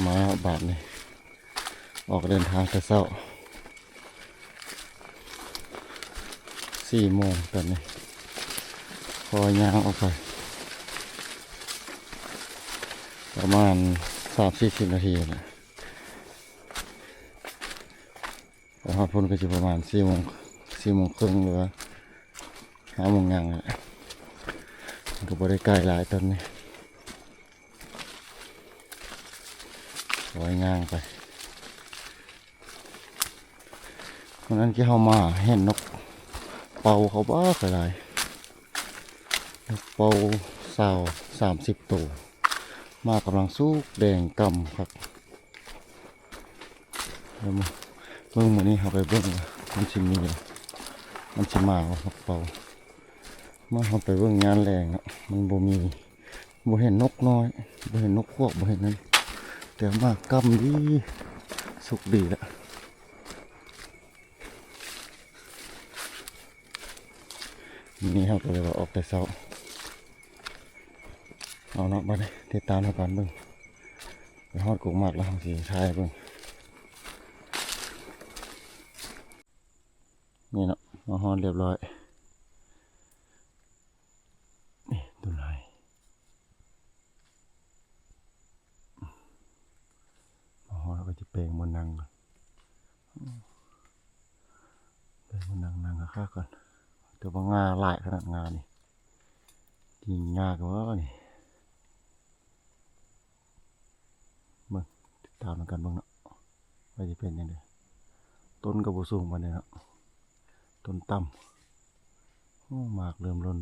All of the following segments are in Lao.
ມາແລ້ວບາດນີ້ ອອກເດີນທາງແຕ່ເຊົ້າ ສີ່ໂມງຕອນນີ້ ພໍຍ່າງອອກໄປປະມານສາມສີ່ສິບນາທີນະ ໄປຮອດພຸ້ນກໍຊິປະມານສີ່ໂມງ ສີ່ໂມງເຄິ່ງ ຫຼືວ່າຫ້າໂມງຍ່າງແຫຼະ ມັນກໍບໍ່ໄດ້ໄກຫຼາຍຕອນນີ້ ໄວ້ຍ່າງໄປ. ມື້ນັ້ນທີ່ເຮົາມາເຫັນນົກເປົ້າເຂົາບັກຫຼາຍ ນົກເປົ້າຊາວ ສາມສິບໂຕ ມາກຳລັງສຸກແດງກ່ຳຄັກ. ແລ້ວມື້ ເບິ່ງມື້ນີ້ເຮົາໄປເບິ່ງວ່າມັນຊິມີ ມັນຊິມາບໍ່ ນົກເປົ້າ. ມາເຮົາໄປເບິ່ງຍາມແລງເນາະ ມັນບໍ່ມີ ບໍ່ເຫັນນົກນ້ອຍ ບໍ່ເຫັນນົກຂວກ ບໍ່ເຫັນນັ້ນ ແຕ່ມາກ່ຳດີ ສຸກດີລະ. ມື້ນີ້ເຮົາກໍເລີຍວ່າອອກແຕ່ເຊົ້າ ເອົາເນາະ ບາດນີ້ຕິດຕາມເຮົາກັນເບິ່ງ ໄປຮອດກົກໝາກແລ້ວເຮົາຊິຖ່າຍໃຫ້ເບິ່ງ. ນີ້ເນາະ ມາຮອດຮຽບຮ້ອຍ ນີ້ຕົ້ນໄຮ ມາຮອດແລ້ວກໍຈະແປງບ່ອນນັ່ງກ່ອນ ແປງບ່ອນນັ່ງ ນັ່ງຄັກໆກ່ອນ ແຕ່ວ່າງ່າຫຼາຍຂະໜາດ ງ່ານີ້ ກິນງ່າກວ່ານີ້. ເບິ່ງ ຕິດຕາມນຳກັນເບິ່ງເນາະ ວ່າຊິເປັນຈັ່ງໃດ. ຕົ້ນກໍບໍ່ສູງປານໃດເນາະ ຕົ້ນຕ່ຳ. ໂອ້ ໝາກເລີ່ມຫຼົ່ນ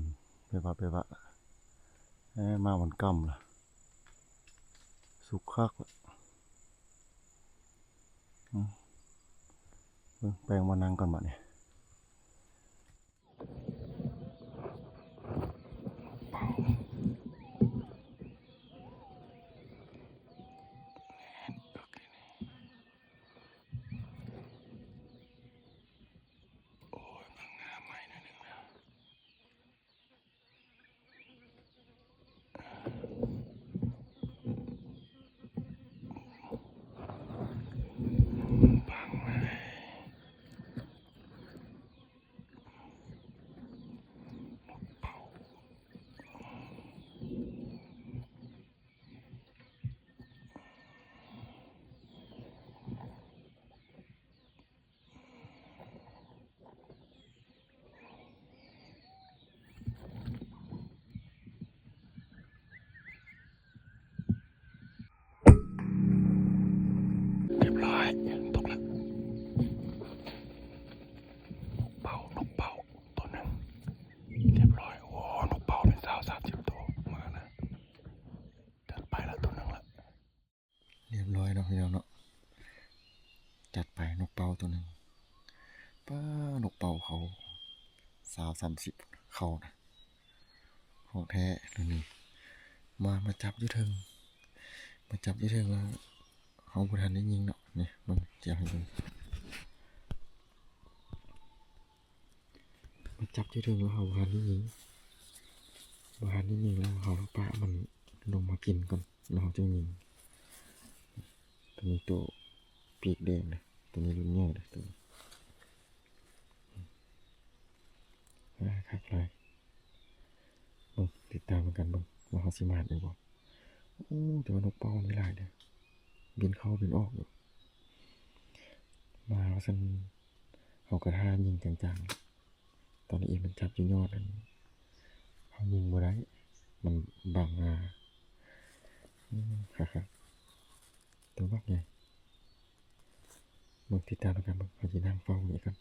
ແວບໆ ແວບໆ ເອີ ໝາກມັນກ່ຳລະ ສຸກຄັກລະ. ອືມ ເບິ່ງ ແປງບ່ອນນັ່ງກ່ອນບາດນີ້. ໂອ້ຍ ມັນງາມໃໝ່ໜ້ອຍໜຶ່ງແລ້ວ. ບັງໄວ້ ນົກເປົ້າ. ຮຽບຮ້ອຍ ຕົກແລ້ວ ນົກເປົ້າ ນົກເປົ້າໂຕໜຶ່ງ ຮຽບຮ້ອຍ. ໂອ້ ນົກເປົ້າເປັນຊາວ ສາມສິບໂຕ ມາລະ ຈັດໄປລະໂຕໜຶ່ງລະ. ຮຽບຮ້ອຍເນາະພີ່ນ້ອງເນາະ ຈັດໄປນົກເປົ້າໂຕໜຶ່ງ. ປ້າ ນົກເປົ້າເຂົາຊາວ ສາມສິບເຂົ້ານະ ຂອງແທ້ໂຕນີ້. ມາ ມາຈັບຢູ່ເທິງ ມາຈັບຢູ່ເທິງແລ້ວເຮົາບໍ່ທັນໄດ້ຍິງເນາະ. ນີ້ເບິ່ງ ຈະໃຫ້ເບິ່ງ ມາຈັບຢູ່ເທິງແລ້ວເຮົາບໍ່ທັນໄດ້ຍິງ ບໍ່ທັນໄດ້ຍິງແລ້ວເຮົາປະມັນລົງມາກິນກ່ອນ ແລ້ວເຮົາຈຶ່ງຍິງ. ໂຕນີ້ໂຕປີກແດງເດ້ ໂຕນີ້ລຸ້ນໃຫຍ່ເດ້ ໂຕນີ້ ອ່າ ຄັກຫຼາຍ. ເບິ່ງ ຕິດຕາມນຳກັນເບິ່ງວ່າເຮົາຊິໝານອີກບໍ່. ໂອ້ ແຕ່ວ່ານົກເປົ້າມີຫຼາຍເດ້ ບິນເຂົ້າບິນອອກຢູ່. ມາວ່າຊັ້ນ ເຮົາກໍຖ້າຍິງຈັງໆ ຕອນນີ້ມັນຈັບຢູ່ຍອດນັ້ນ ເຮົາຍິງບໍ່ໄດ້ ມັນບັງງາ. ອືມ ຄັກໆ ໂຕບັກໃຫຍ່. ເບິ່ງ ຕິດຕາມນຳກັນເບິ່ງ ເຮົາຊິນັ່ງເຝົ້ານີ້ກ່ອນ.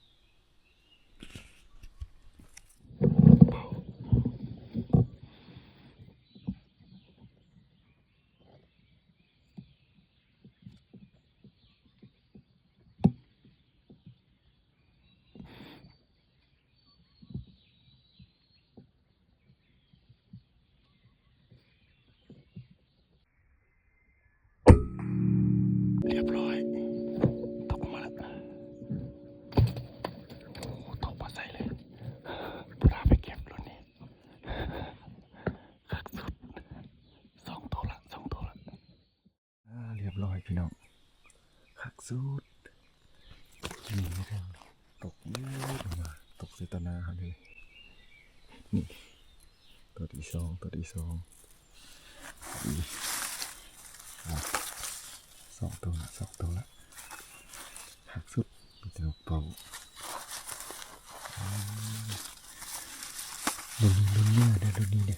ຮຽບຮ້ອຍ ຕົກມາແລ້ວ. ສຸດ ນີ້ເດີ ຕົກເດີ ຕົກໃສ່ຕາໜ້າເຮົາເລີຍ. ນີ້ ຕົວທີສອງ ຕົວທີສອງ ນີ້ ອ່າ ສອງຕົວລະ ສອງຕົວລະ ຄັກສຸດ ມີແຕ່ນົກເປົ້າ. ອືມ ລຸ້ນນີ້ລຸ້ນເໜືອເດີ ລຸ້ນນີ້ເດີ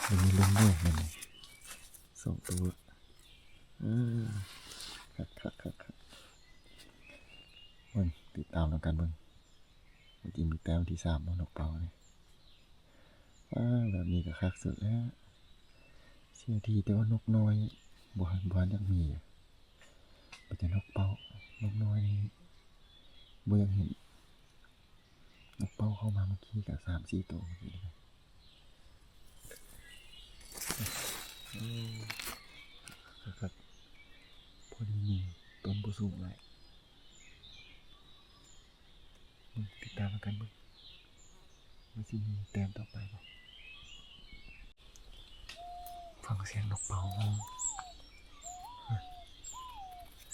ລຸ້ນນີ້ລຸ້ນເໜືອ ແມ່ນ ສອງຕົວ ເອີ ຄັກ ຄັກ ຄັກ ຄັກ ເບິ່ງ ຕິດຕາມນຳກັນເບິ່ງ ມັນຊິມີແຕ້ມທີສາມບໍ່ ນົກເປົ້ານີ້. ວ້າ ແບບນີ້ກໍຄັກສຸດແລ້ວ ເສຍທີແຕ່ວ່ານົກນ້ອຍບໍ່ ບໍ່ທັນຢາກມີ ມີແຕ່ນົກເປົ້າ ນົກນ້ອຍນີ້ບໍ່ຢາກເຫັນ. ນົກເປົ້າເຂົ້າມາເມື່ອກີ້ກະສາມສີ່ໂຕ ເອີ ຄັກໆ ພໍດີມີ ຕົ້ນບໍ່ສູງຫຼາຍ. ເບິ່ງ ຕິດຕາມນຳກັນເບິ່ງ ມັນຊິມີແຕ້ມຕໍ່ໄປບໍ່. ຟັງສຽງນົກເປົ້າຮ້ອງ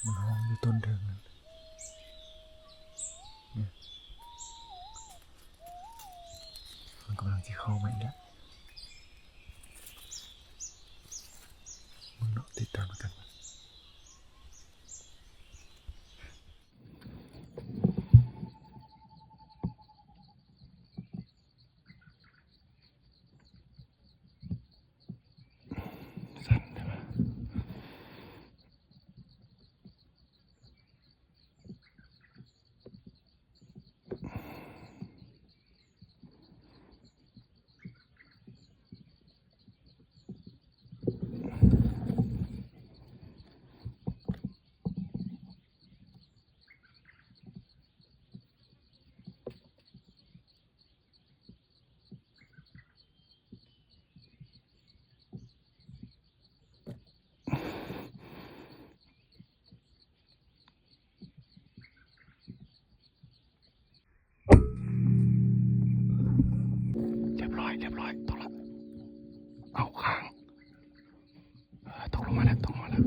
ມັນຮ້ອງຢູ່ຕົ້ນເທິງນັ້ນ ມັນກຳລັງຊິເຂົ້າມາອີກແລ້ວ. ເບິ່ງເນາະ ຕິດຕາມນຳກັນ. ຮຽບຮ້ອຍ ຮຽບຮ້ອຍ ຕົກລະ ເອົາຄ້າງ ເອີ ຕົກລົງມາແລ້ວ ຕົກລົງມາແລ້ວ.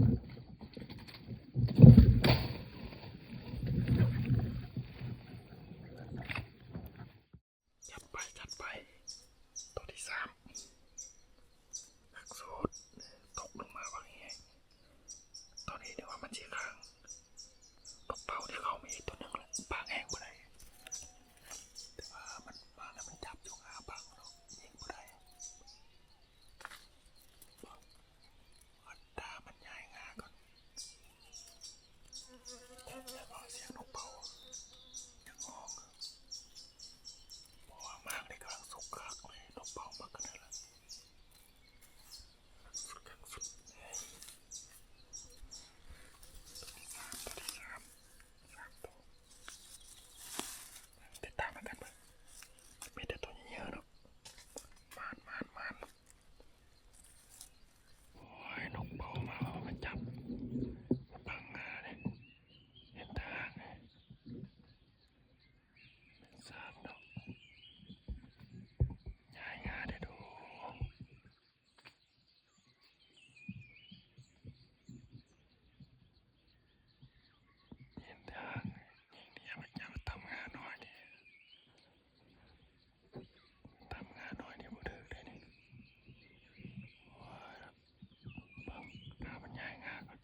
ຈັດໄປ ຈັດໄປ ຕົວທີສາມ ຄັກສຸດ ຕົກລົງມາບັກໃຫຍ່. ຕອນນີ້ນຶກວ່າມັນຊິຄ້າງ ຕົວເປົ້າທີ່ເຂົ້າມາອີກຕົວໜຶ່ງແລ້ວ ປາກແຮງບໍ່ໄດ້ ແຕ່ວ່າມັນມາແລ້ວ ມັນຈັບຢູ່ຫາປາກເນາະ ຍິງບໍ່ໄດ້. ອັດຕາມັນຍ້າຍງາກ່ອນ ແຕ່ວ່າສຽງນົກເປົ້າຍັງຮ້ອງ ເພາະວ່າໝາກນີ້ກຳລັງສຸກຄັກເລີຍ ນົກເປົ້າມັກຂະໜາດນັ້ນ ຄັກສຸດ ຄັກສຸດ. ຕົວທີສາມ ຕົວທີສາມ ສາມໂຕ ຕິດຕາມນຳກັນເບິ່ງ ມີແຕ່ໂຕໃຫຍ່ໆເນາະ ມານໆໆ. ໂອ້ຍ ນົກເປົ້າມາ ເອົາມາຈັບ ບັງງາເດ້ ເຫັນແຕ່ຫາງເດ້ ແມ່ນຊາດເນາະ ຍ້າຍງາເດ້ດູ ເຫັນແຕ່ຫາງ ຍິງເດ ມັນຢ່າມາຕຳງານ້ອຍເດ. ຕຳງານ້ອຍນີ້ບໍ່ຖືກເດ້ນີ້ ໂອ້ຍ ເບິ່ງ ຖ້າມັນຍ້າຍງາກ່ອນ.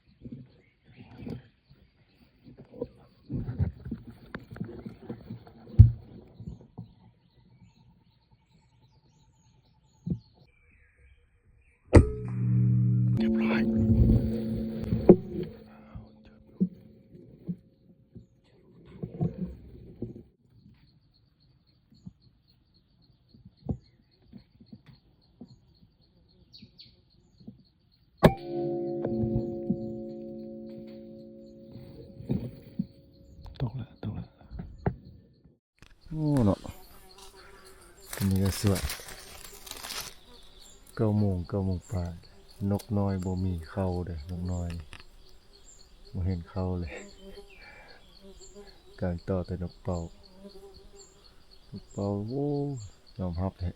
ຮຽບຮ້ອຍ ຕົກແລ້ວ ຕົກແລ້ວ. ໂອ້ເນາະ ອັນນີ້ກໍສວຍ ເກົ້າໂມງ ເກົ້າໂມງປາຍ ນົກນ້ອຍບໍ່ມີເຂົ້າເດ້ ນົກນ້ອຍ ບໍ່ເຫັນເຂົ້າເລີຍ ກາງຕໍ່ແຕ່ນົກເປົ້າ ນົກເປົ້າ ໂອ້ ຍອມຮັບແທ້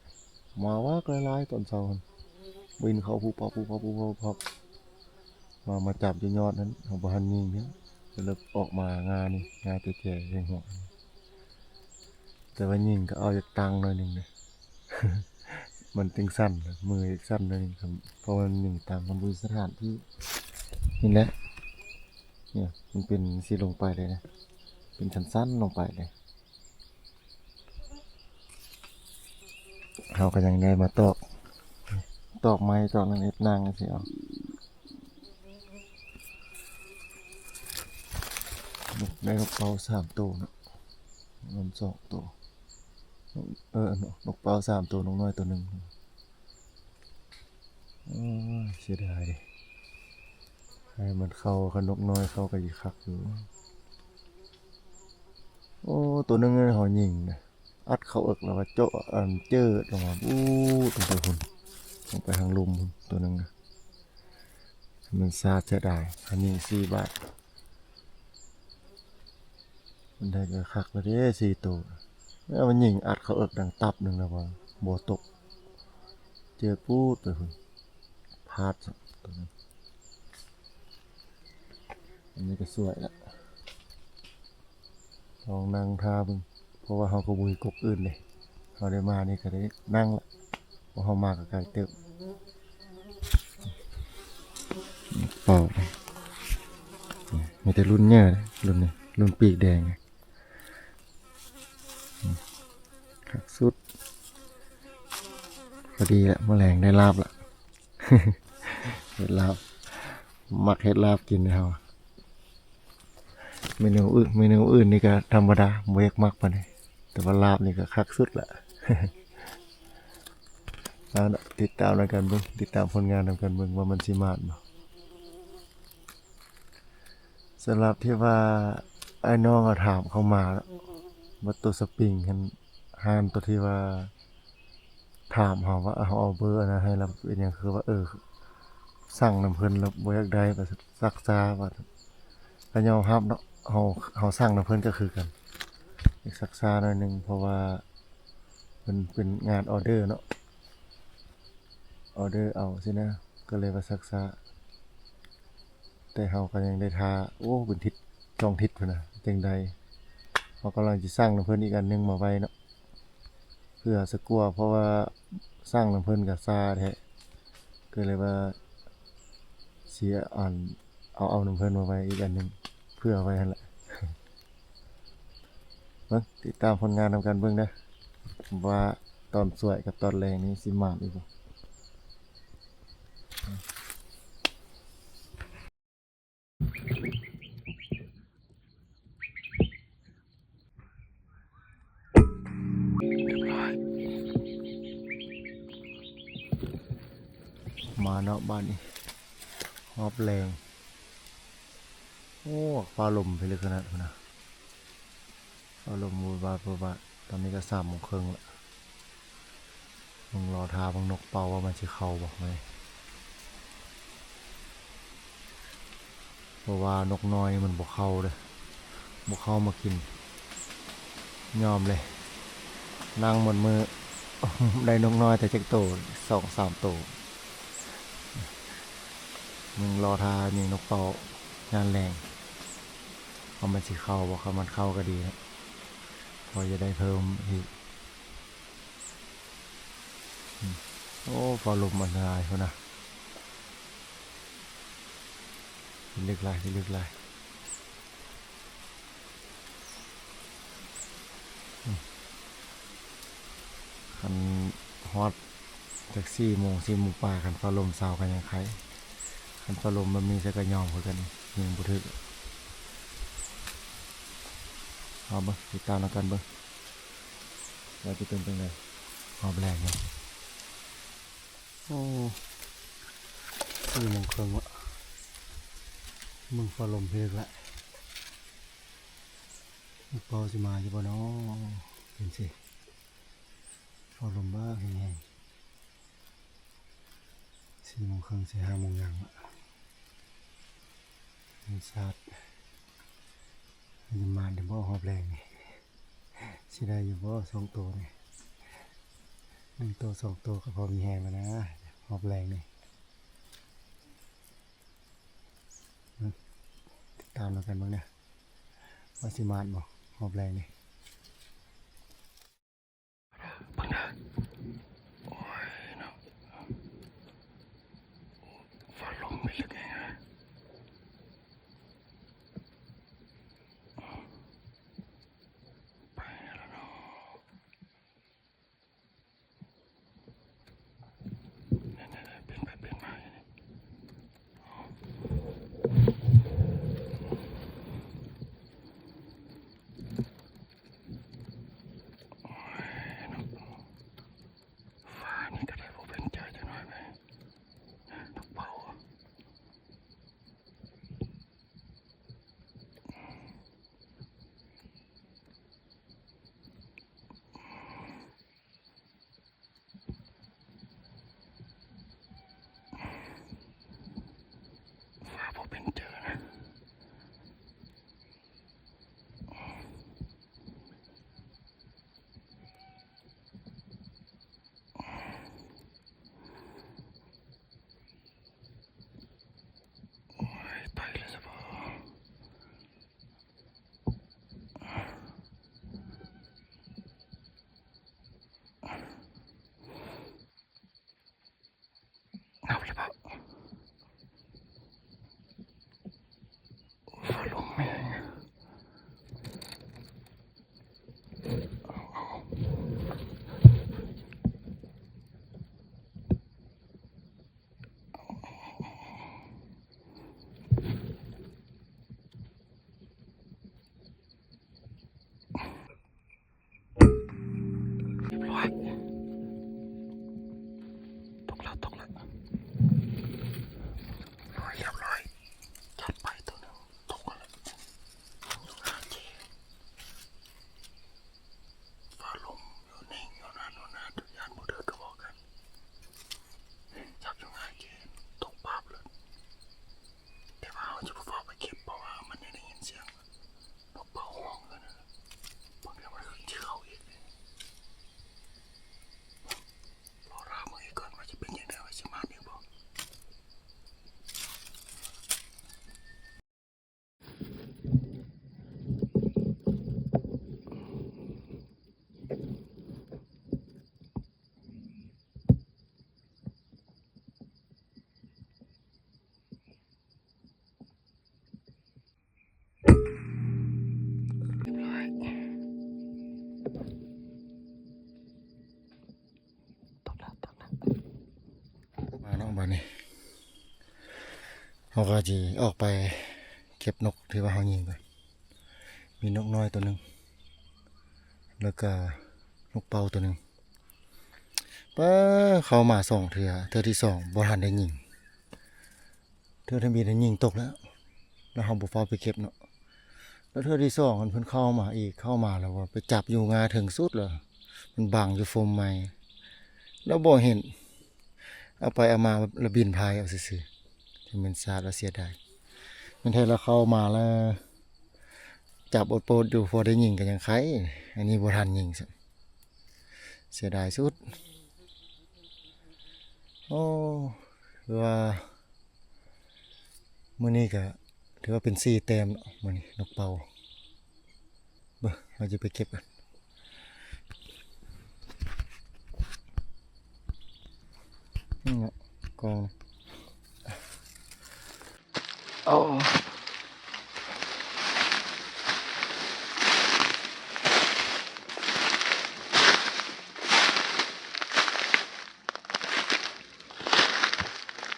ມາວັກຫຼາຍໆ ຕອນເຊົ້າຫັ້ນ ບິນເຂົ້າປຸບປັບ ປຸບປັບ ປຸບປັບ ມາ ມາຈັບຢູ່ຍອດຫັ້ນ ເຮົາບໍ່ທັນຍິງເດ້. ກໍເລີຍອອກມາງ່ານີ້ ງ່າແຈໆ ເຮັດຫົວ. ແຕ່ວ່າຍິງກໍເອົາຢາກຕັ້ງໜ້ອຍໜຶ່ງເດ້ ມັນຈຶ່ງສັ່ນ ມືສັ່ນໜ້ອຍໜຶ່ງ ເພາະວ່າມັນຍິງຕາມ ມັນບໍ່ມີສະຖານທີ່. ນີ້ແຫຼະ ນີ້ ມັນເປັນຊິລົງໄປເລີຍນະ ເປັນຊັ້ນໆລົງໄປເລີຍ. ເຮົາກໍຍັງໄດ້ມາຕອກ ຕອກໄມ້ຕອກນັ້ນເຮັດນັ່ງຈັ່ງຊີ້ເອົາ. ນົກ ໄດ້ນົກເປົ້າສາມໂຕເນາະ ນອນສອງໂຕ ເອີ ນົກເປົ້າສາມໂຕ ນົກນ້ອຍໂຕໜຶ່ງ. ໂອ້ຍ ເສຍດາຍເດ້ ໃຫ້ມັນເຂົ້າ ຄັນນົກນ້ອຍເຂົ້າກໍຊິຄັກຢູ່. ໂອ້ ໂຕໜຶ່ງເຮົາຍິງນະ ອັດເຂົ້າເອິກແລ້ວວ່າເຈາະ ອັນ ເຈີດລົງມາ ອູ້ ລົງໄປພຸ້ນ ລົງໄປທາງລຸ່ມພຸ້ນ ໂຕໜຶ່ງນະ. ມັນຊາດເສຍດາຍ ອັນນີ້ສີ່ບາດ. ມັນໄດ້ກໍຄັກແລ້ວເດ້ ສີ່ໂຕ. ແລ້ວມັນຍິງອັດເຂົ້າເອິກດັງຕັບໜຶ່ງແລ້ວວ່າບໍ່ຕົກ ເຈີດປູດໄປພຸ້ນ ພາດຊະໂຕນັ້ນ. ອັນນີ້ກໍສວຍລະ ລອງນັ່ງຖ້າເບິ່ງ ເພາະວ່າເຮົາກໍບໍ່ມີກົກອື່ນເດ້ ເຮົາໄດ້ມານີ້ກໍໄດ້ນັ່ງລະ ເພາະເຮົາມາກໍໄກເຕີບ. ເປົ່າ ມີແຕ່ລຸ້ນໃຫຍ່ເດ້ ລຸ້ນນີ້ ລຸ້ນປີກແດງ ຄັກສຸດ. ພໍດີລະ ມື້ແລງໄດ້ລາບລະ ເຮັດລາບ ມັກເຮັດລາບກິນເດ້ເຮົາ. ເມນູອື່ນ ເມນູອື່ນນີ້ກໍທຳມະດາ ບໍ່ຢາກມັກປານໃດ ແຕ່ວ່າລາບນີ້ກໍຄັກສຸດລະ. ເອົາເນາະ ຕິດຕາມນຳກັນເບິ່ງ ຕິດຕາມຜົນງານນຳກັນເບິ່ງວ່າມັນຊິມານບໍ່. ສຳລັບທີ່ວ່າອ້າຍນ້ອງເຮົາຖາມເຂົ້າມາເນາະ ວ່າໂຕສະປຣິງຫັ້ນ ຮ້ານໂຕທີ່ວ່າ ຖາມເຮົາວ່າ ເຮົາເອົາເບີອັນນັ້ນໃຫ້ລະເປັນຫຍັງ ຄືວ່າ ເອີ ສັ່ງນຳເພິ່ນລະບໍ່ຢາກໄດ້ ວ່າຊັກຊ້າວ່າ. ກໍຍອມຮັບເນາະ ເຮົາ ເຮົາສັ່ງນຳເພິ່ນກໍຄືກັນ ຢາກຊັກຊ້າໜ້ອຍໜຶ່ງ ເພາະວ່າເພິ່ນເປັນງານອໍເດີເນາະ ອໍເດີເອົາຊີ້ນະ ກໍເລີຍວ່າຊັກຊ້າ. ແຕ່ເຮົາກໍຍັງໄດ້ຖ້າ ໂອ້ ເປັນທິດສອງທິດພຸ້ນນະ ຈັ່ງໄດ້. ເຮົາກຳລັງຊິສັ່ງນຳເພິ່ນອີກອັນໜຶ່ງມາໄວ້ເນາະ ເພື່ອສະກົວ ເພາະວ່າສັ່ງນຳເພິ່ນກໍຊ້າແທ້ ກໍເລີຍວ່າຊິອັນ ເອົາ ເອົານຳເພິ່ນມາໄວ້ອີກອັນໜຶ່ງ ເພື່ອໄວ້ຫັ້ນແຫຼະ. ເບິ່ງ ຕິດຕາມຜົນງານນຳກັນເບິ່ງເດີ້ ວ່າຕອນສວຍກັບຕອນແລງນີ້ຊິໝານອີກບໍ່. ມາເນາະ ບາດນີ້ຮອບແລງ. ໂອ້ ຟ້າລົມພິລຶກຂະໜາດພຸ້ນນະ ຟ້າລົມວາດວາດວາດວາດ. ຕອນນີ້ກໍສາມໂມງເຄິ່ງລະ ເບິ່ງລໍຖ້າເບິ່ງນົກເປົ້າວ່າມັນຊິເຂົ້າບໍ່ມື້ນີ້ ເພາະວ່ານົກນ້ອຍມັນບໍ່ເຂົ້າເດີ້ ບໍ່ເຂົ້າມາກິນ. ຍອມເລີຍ ນັ່ງໝົດມື້ ໄດ້ນົກນ້ອຍແຕ່ຈັກໂຕ ສອງສາມໂຕ. ເບິ່ງລໍຖ້າຍິງນົກເປົ້າຍາມແລງ ວ່າມັນຊິເຂົ້າບໍ່. ຄັນມັນເຂົ້າກໍດີນະ ພໍຈະໄດ້ເພີ່ມອີກ. ໂອ້ ຟ້າລົມອັນຕະລາຍພຸ້ນນະ ພິລຶກຫຼາຍ ພິລຶກຫຼາຍ. ຄັນຮອດຈັກສີ່ໂມງ ສີ່ໂມງປາຍ ຄັນຟ້າລົມເຊົາກໍຍັງໄຄ ຄັນຟ້າລົມແບບນີ້ຊະກໍຍອມຄືກັນ ຍິງບໍ່ຖືກ. ເອົາເບິ່ງ ຕິດຕາມນຳກັນເບິ່ງວ່າຈະເປັນຈັ່ງໃດຮອບແລງນີ້. ໂອ້ ສີ່ໂມງເຄິ່ງລະ ເບິ່ງຟ້າລົມພິລຶກລະ ເປົ້າຊິມາຢູ່ບໍ່ນໍ ເປັນຊິ ຟ້າລົມບາກແຮງໆ. ສີ່ໂມງເຄິ່ງ ສີ່ຫ້າໂມງຍັງລະ ມັນຊາດ ມັນຈະມາໄດ້ບໍ່ຮອບແລງນີ້ ຊິໄດ້ຢູ່ບໍ່ສອງໂຕນີ້ ໜຶ່ງໂຕສອງໂຕກໍພໍມີແຮງແລ້ວນະຮອບແລງນີ້. ຕິດ ຕາມນຳກັນເບິ່ງເດີ ວ່າຊິໝານບໍ່ຮອບແລງນີ້. ເບິ່ງເດີ ໂອ້ຍເນາະ ຟ້າລົມໄປເລິກແຮງ ໄປແລ້ວເນາະ. ຟ້າບໍ່ເປັນເຈີນະ. ໂອ້ຍ ໄປແລ້ວຊະບໍ. ເອົາແລ້ວບໍ ຟ້າລົມແຮງ. ຮຽບຮ້ອຍ ຕົກແລ້ວ ຕົກແລ້ວ ໂອ້ຍ ຮຽບຮ້ອຍ ຈັບໄປໂຕໜຶ່ງ ຕົກແລ້ວ. ຟ້າລົມຢູ່ນີ້ຢູ່ນັ້ນຢູ່ນັ້ນ ຢ້ານບໍ່ຖືກກະບອກກັນ ຈັບຢູ່ງ່າຍເກ ຕົກປາບເລີຍ. ແຕ່ວ່າເຮົາຈະບໍ່ຟ້າວໄປເກັບ ເພາະວ່າມັນຍັງໄດ້ຍິນສຽງ ນົກເປົ້າຮ້ອງຢູ່ນັ້ນ ບາງເທື່ອມັນຄືຊິເຂົ້າອີກ. ລໍຖ້າເບິ່ງອີກກ່ອນວ່າຈະເປັນຈັ່ງໃດ ວ່າຊິມາອີກບໍ່. ມາເນາະ ບາດນີ້ເຮົາກໍຊິອອກໄປເກັບນົກທີ່ວ່າເຮົາຍິງກ່ອນ. ມີນົກນ້ອຍໂຕໜຶ່ງ ແລ້ວກໍນົກເປົ້າໂຕໜຶ່ງ. ປາ ເຂົ້າມາສອງເທື່ອ ເທື່ອທີສອງບໍ່ທັນໄດ້ຍິງ. ເທື່ອທຳອິດຫັ້ນຍິງຕົກແລ້ວ ແລ້ວເຮົາບໍ່ຟ້າວໄປເກັບເນາະ. ແລ້ວເທື່ອທີສອງຫັ້ນເພິ່ນເຂົ້າມາອີກ ເຂົ້າມາແລ້ວວ່າໄປຈັບຢູ່ງ່າເທິງສຸດແລ້ວ ມັນບັງຢູ່ຟົມໄມ້ ແລ້ວບໍ່ເຫັນ. ເອົາໄປເອົາມາແລ້ວບິນພາຍເອົາຊື່ໆ ຈັ່ງແມ່ນຊາດວ່າເສຍດາຍ. ແມ່ນແທ້ລະເຂົ້າມາລະ ຈັບໂອດໂປດຢູ່ ພໍໄດ້ຍິງກໍຍັງໄຄ. ອັນນີ້ບໍ່ທັນຍິງຊ້ຳ ເສຍດາຍສຸດ. ໂອ້ ຄືວ່າມື້ນີ້ກໍຖືວ່າເປັນສີ່ແຕ້ມເນາະ ມື້ນີ້ນົກເປົ້າ. ເບິ່ງ ເຮົາຈະໄປເກັບກັນ. ນີ້ເນາະ ກອງ ເອົາ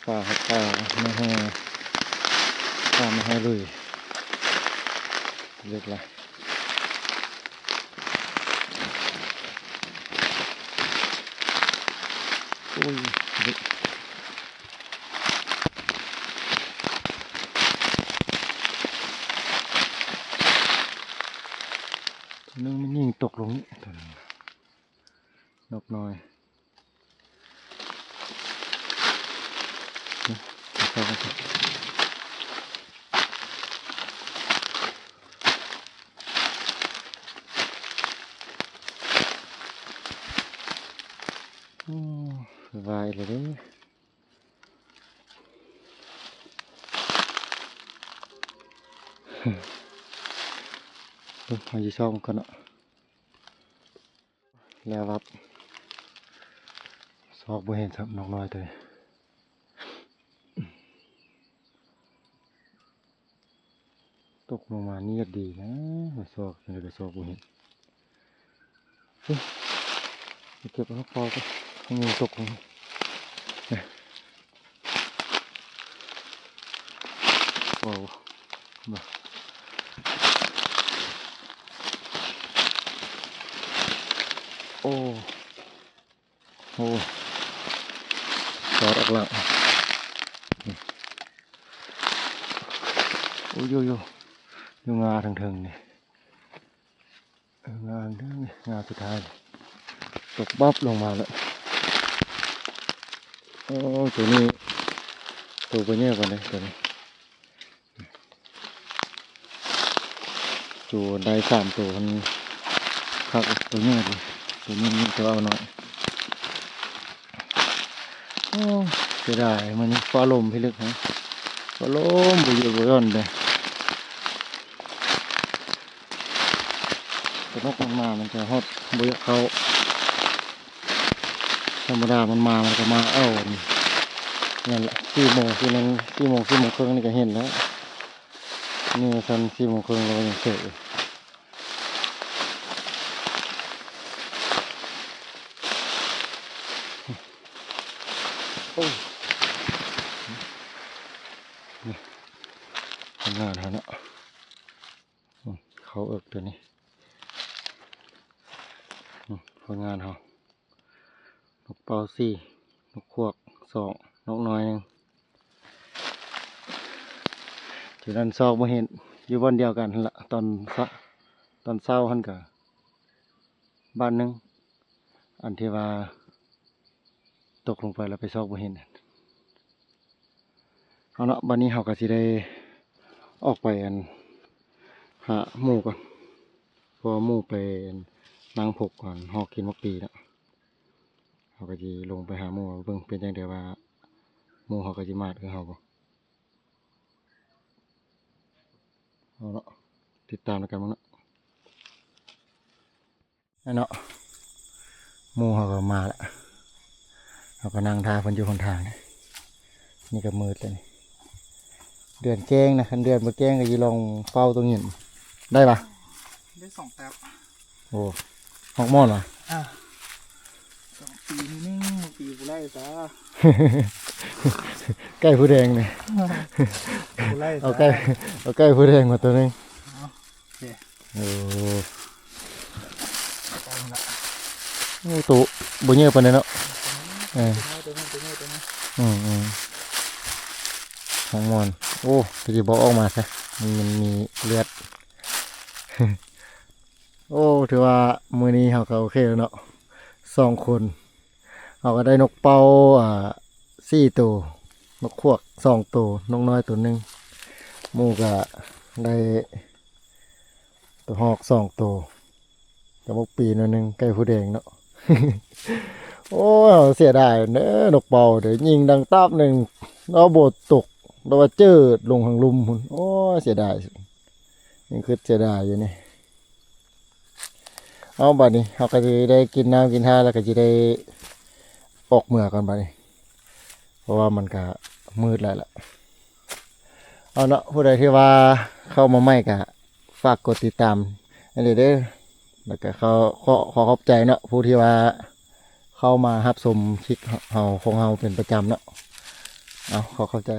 ປາ ປາ ມາແຮ່ ປາມາແຮ່ລຸຍ ເລິກລະ. ໂອ້ຍ ເລິກ ໂຕໜຶ່ງມັນຍິງຕົກລົງນີ້ ໂຕໜຶ່ງ ນົກນ້ອຍ. ໂອ້ ວາຍແລ້ວເດ້. ໂ ເບິ່ງ ເຮົາຊິຊອກມັນກ່ອນເນາະ. ແລ້ວວັບ ຊອກບໍ່ເຫັນຊ້ຳ ນົກນ້ອຍໂຕນີ້. ຕົກລົງມານຽບດີນະ, ມາຊອກຈັ່ງໃດກໍຊອກບໍ່ເຫັນ. ເອີ ໄປເກັບເອົາເປົາກ່ອນ, ມັນຕົກລົງ. ວ້າວ ມາ ໂອ້ ໂອ້ ຕອດອອກຫຼັງ. ໂອ້ຍ ຢູ່ ຢູ່ ຢູ່ງາເທິງໆນີ້. ເອີ ງາເທິງນີ້ ງາສຸດທ້າຍ ຕົກບັບລົງມາແລ້ວ. ໂອ້ ໂຕນີ້ ໂຕບໍ່ໃຫຍ່ປານໃດໂຕນີ້. ໂຕໄດ້ສາມໂຕ ມັນຄັກ ໂຕໃຫຍ່ພຸ້ນ ໂຕນີ້ມີແຕ່ວ່າເອົາໜ້ອຍ. ໂອ້ ເສຍດາຍ ມື້ນີ້ຟ້າລົມພິລຶກ ຟ້າລົມບໍ່ຢຸດບໍ່ຢ່ອນເດ້. ແຕ່ນົກມັນມາ ມັນຈະຮອດບໍ່ຢາກເຂົ້າ. ທຳມະດາມັນມາ ມັນກໍມາເອົາ ນັ້ນແຫຼະ ສີ່ໂມງ ສີ່ໂມງ ສີ່ໂມງ ສີ່ໂມງເຄິ່ງນີ້ກໍເຫັນແລ້ວ. ນີ້ຊັ້ນສີ່ໂມງເຄິ່ງ ແລ້ວກໍຍັງເສຍຢູ່. ໂອ້ ນີ້ ທຳງານຫັ້ນເນາະ. ອືມ ເຂົ້າເອິກໂຕນີ້ ອືມ ຜົນງານເຮົາ ນົກເປົ້າສີ່ ນົກຂວາກສອງ ນົກນ້ອຍໜຶ່ງ. ຈຸດນັ້ນຊອກບໍ່ເຫັນ ຢູ່ບ່ອນດຽວກັນຫັ້ນລະ ຕອນ ຕອນເຊົ້າຫັ້ນກະ ບາດໜຶ່ງ ອັນທີ່ວ່າຕົກລົງໄປແລ້ວໄປຊອກບໍ່ເຫັນ. ເອົາເນາະ ບາດນີ້ເຮົາກໍຊິໄດ້ອອກໄປ ອັນ ຫາໝູ່ກ່ອນ ເພາະວ່າໝູ່ໄປ ອັນ ນັ່ງພົກກ່ອນ ຮອກກິນໝາກປີເນາະ. ເຮົາກໍຊິລົງໄປຫາໝູ່ເບິ່ງເປັນຈັ່ງໃດ ວ່າໝູ່ເຮົາກໍຊິມາດຄືເຮົາບໍ່. ເອົາເນາະ ຕິດຕາມນຳກັນເບິ່ງເນາະ. ນັ້ນເນາະ ໝູ່ເຮົາກໍມາລະ ເຮົາກໍນັ່ງຖ້າເພິ່ນຢູ່ຫົນທາງນີ້. ນີ້ກໍມືດແລ້ວນີ້ ເດືອນແຈ້ງນະ ຄັນເດືອນບໍ່ແຈ້ງກໍຊິລອງເຝົ້າຕົງຫີນ ໄດ້ປະ? ໄດ້ສອງແຕ້ມ. ໂອ້ ຮອກມ່ອນຫວາ? ອ່າ ສອງປີນີ້ໜຶ່ງປີບໍ່ໄດ້ຊະ ໄກ່ຜູ້ແດງນີ້ ບໍ່ໄດ້ຊະ ເອົາໄກ່ ເອົາໄກ່ຜູ້ແດງມາຕົວໜຶ່ງ. ໂອ້ ໂອ້ ໂຕບໍ່ເຍອະປານໃດເນາະ. ເອີ ອືມໆ ຮອກມ່ອນ. ໂອ້ ຄືຊິບໍ່ອອກມາຊະ ມັນ ມັນມີເລືອດ. ໂອ້ ຖືວ່າມື້ນີ້ເຮົາກໍໂອເຄແລ້ວເນາະ ສອງຄົນ. ເຮົາກໍໄດ້ນົກເປົ້າ ອ່າ ສີ່ໂຕ, ນົກຂວາກສອງໂຕ, ນົກນ້ອຍໂຕໜຶ່ງ, ໝູ່ກໍໄດ້ໂຕຮອກສອງໂຕ, ກະໝົກປີໜ້ອຍໜຶ່ງ, ໄກ່ຜູ້ແດງເນາະ. ໂອ້ຍ ເຮົາເສຍດາຍເດີ ນົກເປົ້າເດີ, ຍິງດັງຕາບໜຶ່ງ ລາວບໍ່ຕົກ, ລາວວ່າເຈີດລົງທາງລຸ່ມພຸ້ນ. ໂອ້ຍ ເສຍດາຍ, ຍັງຄິດເສຍດາຍຢູ່ນີ້. ເອົາ ບາດນີ້ເຮົາກໍຊິໄດ້ກິນນ້ຳກິນທ່າ ແລ້ວກໍຊິໄດ້ອອກເມືອກ່ອນບາດນີ້ ເພາະວ່າມັນກະມືດຫຼາຍລະ. ເອົາເນາະ ຜູ້ໃດທີ່ວ່າເຂົ້າມາໃໝ່ກະຝາກກົດຕິດຕາມໃຫ້ເດີ ແລ້ວກະຂໍ ຂໍຂອບໃຈເນາະ ຜູ້ທີ່ວ່າເຂົ້າມາຮັບຊົມຄລິບເຮົາ ຂອງເຮົາເປັນປະຈຳເນາະ. ເອົາ ຂໍຂອບໃຈ.